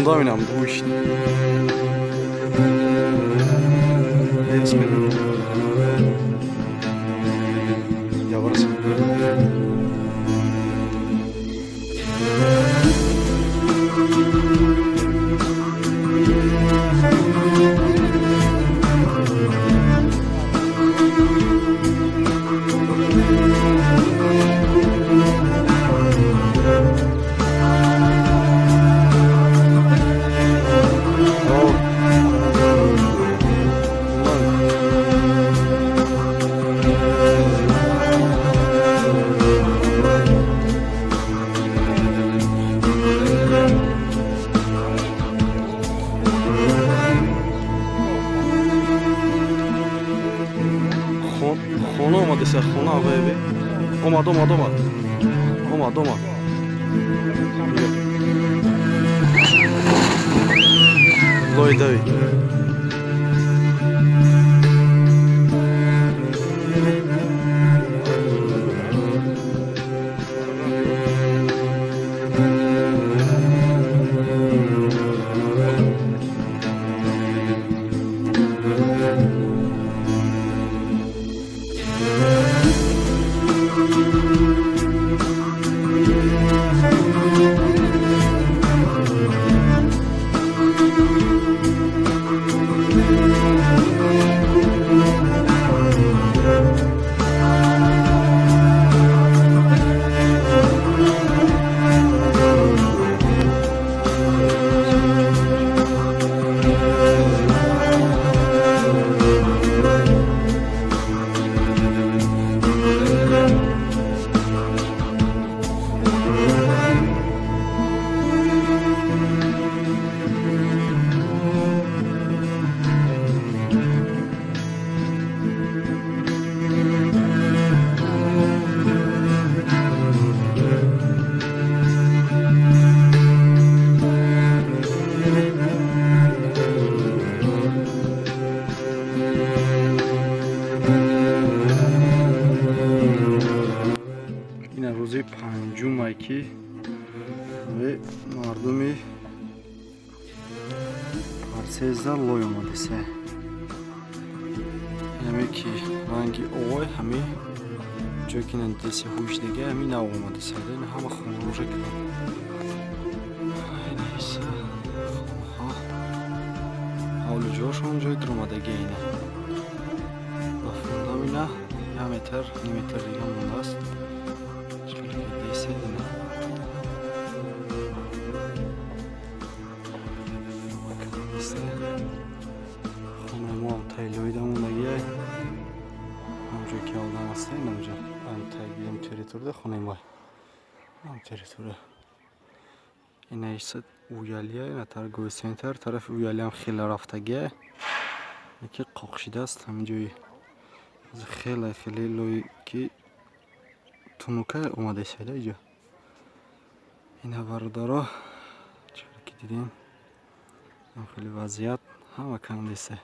Фундаментам гӯшт. Бисмилла. Яварас. Хона омадеса, хона авайбе. Омад, омад, омад. Омад, омад. Лой дави. Ина рӯзи панҷумай, ки мардуми Парсеза лой омадеса. Ҳаме ки ранги овой, ҳами ҷое ки надеси ҳуш дига, ҳами нав омадеса. Ина ҳама хонаро ки инаиса ҳавли ҷошон ҷои дуромадаги, ина ба фундамина як метр, ним метр дига мондааст. Десед, ина хонаи мо тайлоида мондагиай, ҳамҷое ки одам аста, инамҷо ам территорияда хонаи мо, ам территория. Ина иса уялия, ина торговый центр тарафи уялиам хеле рафтагиай, яки қоқшидааст ҳамин ҷои хеле хеле лои ки тунука омадесайда иҷо. Ина бародаро, чиқар ки дидем, хеле вазъият ҳама кандеса.